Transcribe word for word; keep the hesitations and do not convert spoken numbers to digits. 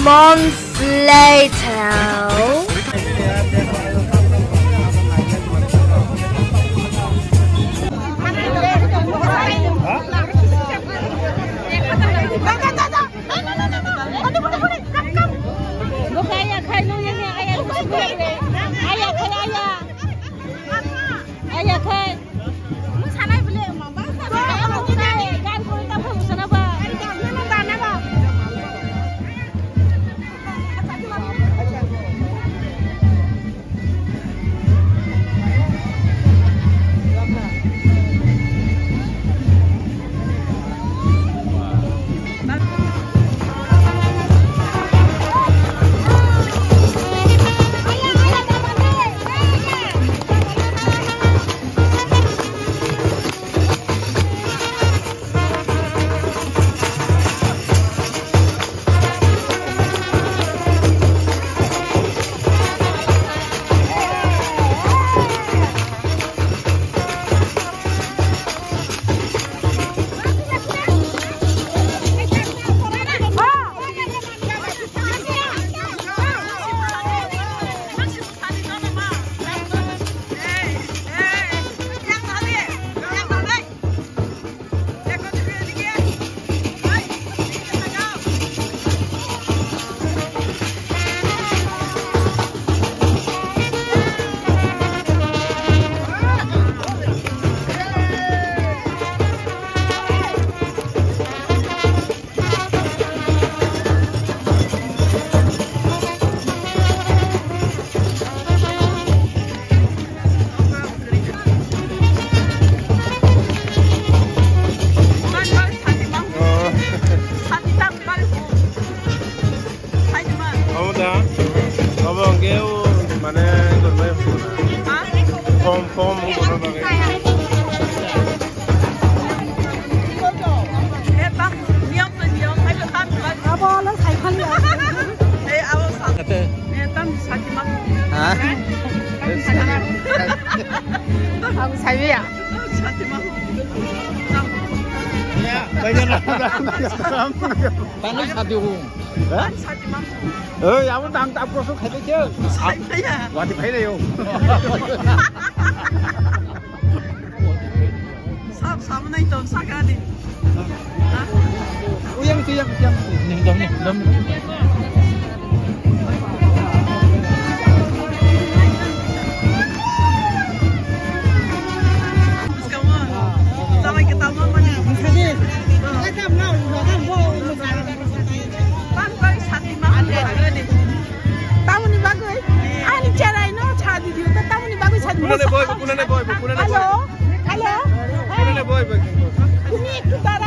Months later. Omo da, omo hwnkhe o, mane, form, form, Abo lo sai phali. Ate. Ha? Ang sai ya. Tangwi sadi o. Ha? Oi, abo tang tap koso khai de. Wati khai de yo. Sab, sab nai tong saka di. Uyang, uyang, uyang. Ning dom, ning dom. Tamo ni bagwi? Ani cherai no cha di diyo, ta tamo ni bagwi cha di diyo. Hello? Hello? Hello? Tumi ektu dara